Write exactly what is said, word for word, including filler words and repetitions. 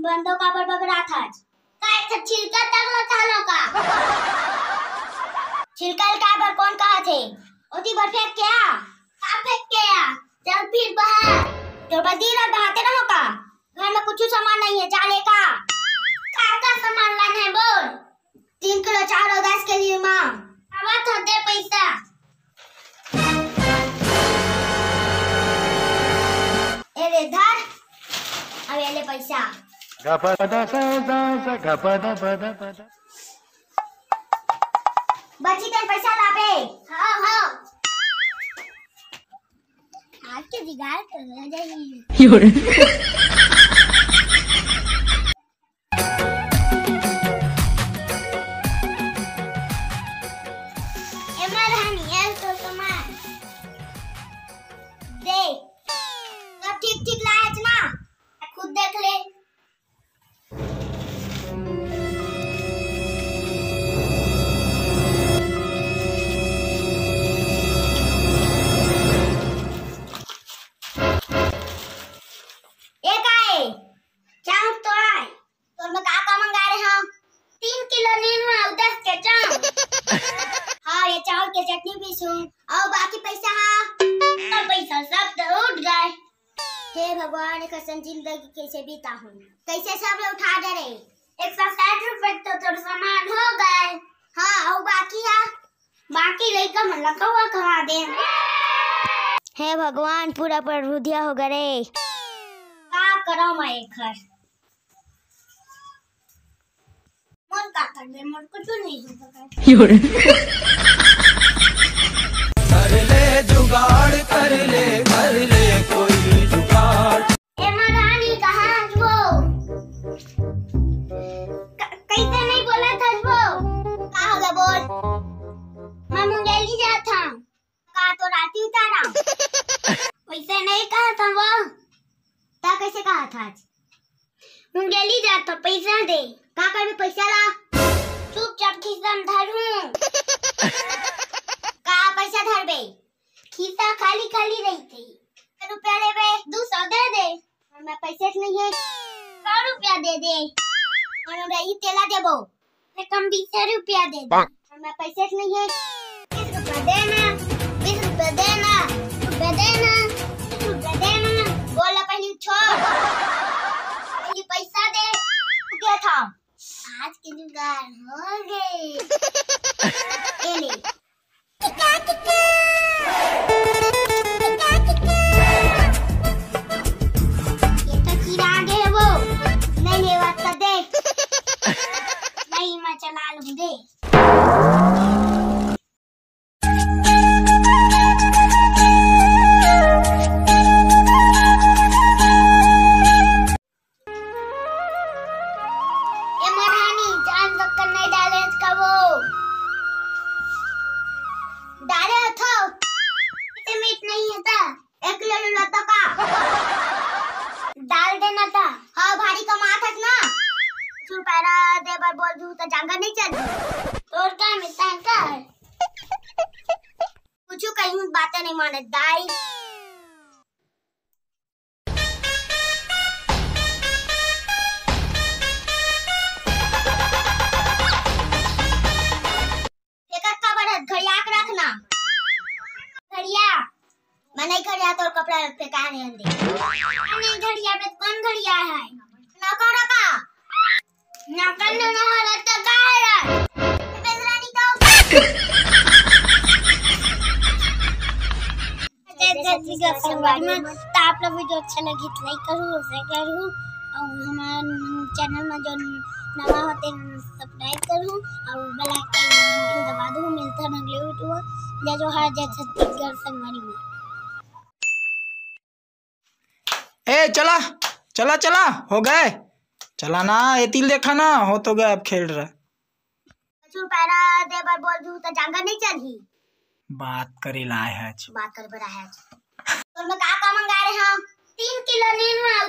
बंदो काबर बगरात हच? का एक ठो छिलका तक ल चालो का? छिलका ल काय बर कोन कहत हे? ओती बर फेंक के आ। का फेंक के आ? चल फिर बाहर। तोर बस दिन रात बहाते रहो का? घर में कुछ सामान नहीं है, जाने का। का का सामान लाना है बोल? तीन किलो चाउर अउ दस के जी लीमा। आवत हो, दे पैसा। ए ले धर, अब ये ले पैसा। बची तेन पैसा लाबे। हाँ, हाँ। आज के जुगाड़ तो हो जाही। ए मारहानी, ए तो सामान। दे। सब ठीक ठीक लायच ना? खुद देख ले। ए काय? चाउर तो आय। तोर में का का मंगाए रहे हंव? तीन किलो नीनू अउ दस के चाउर। हाँ, ये चाउर के चटनी पीसूं। अउ बाकी पैसा हा? तो पैसा सब तो उठ गए। हे भगवान, एक असन जिंदगी कैसे बिताहूं? कैसे सब उठा डरे? एक सौ साठ रुपए तो तोर सामान हो गए। हाँ, अउ बाकी हा? बाकी लइका मन ला कौआ खवा दे। हे भगवान, पूरा परभुदिया हो गे रे। का करव मैं एखर? मोर का कर दे, मोर कुछ नहीं हो सके। कर ले जुगाड़, कर ले, कर ले कोई जुगाड़। ए मारहानी, कहाँ हस वो? क-, कैसे नहीं बोलत हस वो? का हो गया बोल? मैं मुंगेली जात हंव। का तो राती उतारा? वैसे नहीं कहत हंव वो। ता कैसे कहत हस? मुंगेली जात हंव, पैसा दे। का करबे पैसा ला? चुपचाप खीसा में धरहूं। का पैसा धरबे? खीसा खाली खाली रहिथे। रुपया लेबे? दू सौ दे दे। अउ मैं पैसे से नहीं है। सौ रुपया दे दे। अउ रही तेला देबो। मैं कम बीस रुपया दे दे। अउ मैं पैसे से नहीं है। बीस रुपया देना, बीस रुपया देना, रुपया देना, बीस रुपया देना। बोला पहली छोड़। पहली पैसा दे। रुपया था। आज के जुगाड़ हो गए। ये ले। ये तो कीड़ा आ गए वो। नहीं लेवा तो दे। नहीं, मैं चला लूं, दे। ए मरहानी, चांद शक्कर नहीं डाले कबो। डाले हो तो? इतने मीठ नहीं है ता? एक किलो ले लो तो का? डाल देना था। हाँ, भारी कमात हस ना। छुपैरा दे बर बोल दूं तो जांगर नहीं चल। तोर का मिलता है का? कुछ कहीं बातें नहीं माने दाई। फेंकत काबर हस? घड़िया के रखना। घड़िया। मैं नहीं घड़िया, तोर कपड़ा फेंका नहीं अंदे। नहीं घड़िया पे कौन घड़िया है? नौकर का। नौकर ने नौकर तो का है रे? बेदरानी तो। जय जय श्री कृष्ण संगवारी मन, तो आप लोग वीडियो अच्छा लगी तो लाइक करू, शेयर करू, और हमारे चैनल में जो नवा होते हैं सब्सक्राइब करू, और बेल आइकन घंटी दबा दू। मिलता है अगले वीडियो। जय जोहार, जय छत्तीसगढ़ संगवारी मन। ए चला, चला, चला, हो गए। चला ना, ये तिल देखा ना, हो तो गए, अब खेल रहा। छुपैरा दे बर बोल दूं तो जांगर नहीं चलही। बात करे ला आए हच। बात करे बर आए हच। तोर में का का मंगाए रहे हंव? तीन किलो नीनू अउ